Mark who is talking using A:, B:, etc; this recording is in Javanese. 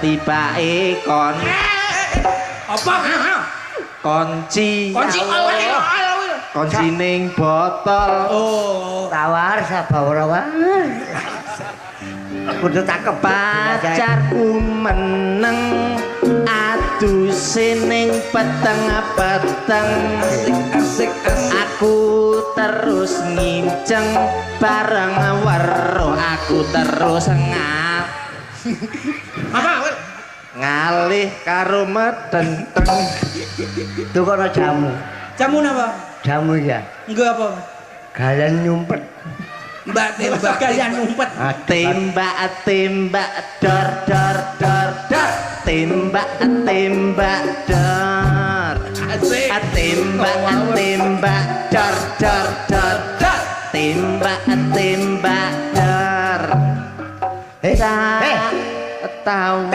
A: Tibake kon
B: Apa?
A: Kunci.
B: Kunci
A: Ya Allah. Kunci ning botol.
B: Oh.
C: Tawar sabawara war. Kudu cakep.
A: Pacarku meneng aduse ning peteng-peteng.
B: Asik asik asik.
A: Aku terus nginceng bareng weruh aku terus
B: Apa?
A: Ngalih karo metenteng.
C: Tukono jamu.
B: Jamu napa?
C: Jamu ya.
B: Enggak apa?
C: Galen nyumpet.
B: Mbak tembak galian ngumpet.
A: Tembak tembak dor dor dor dor, tembak tembak dor.
B: Asik.
A: Tembak tembak dor dor dor dor, tembak tembak dor.
C: Eh, eh.
A: Tawa.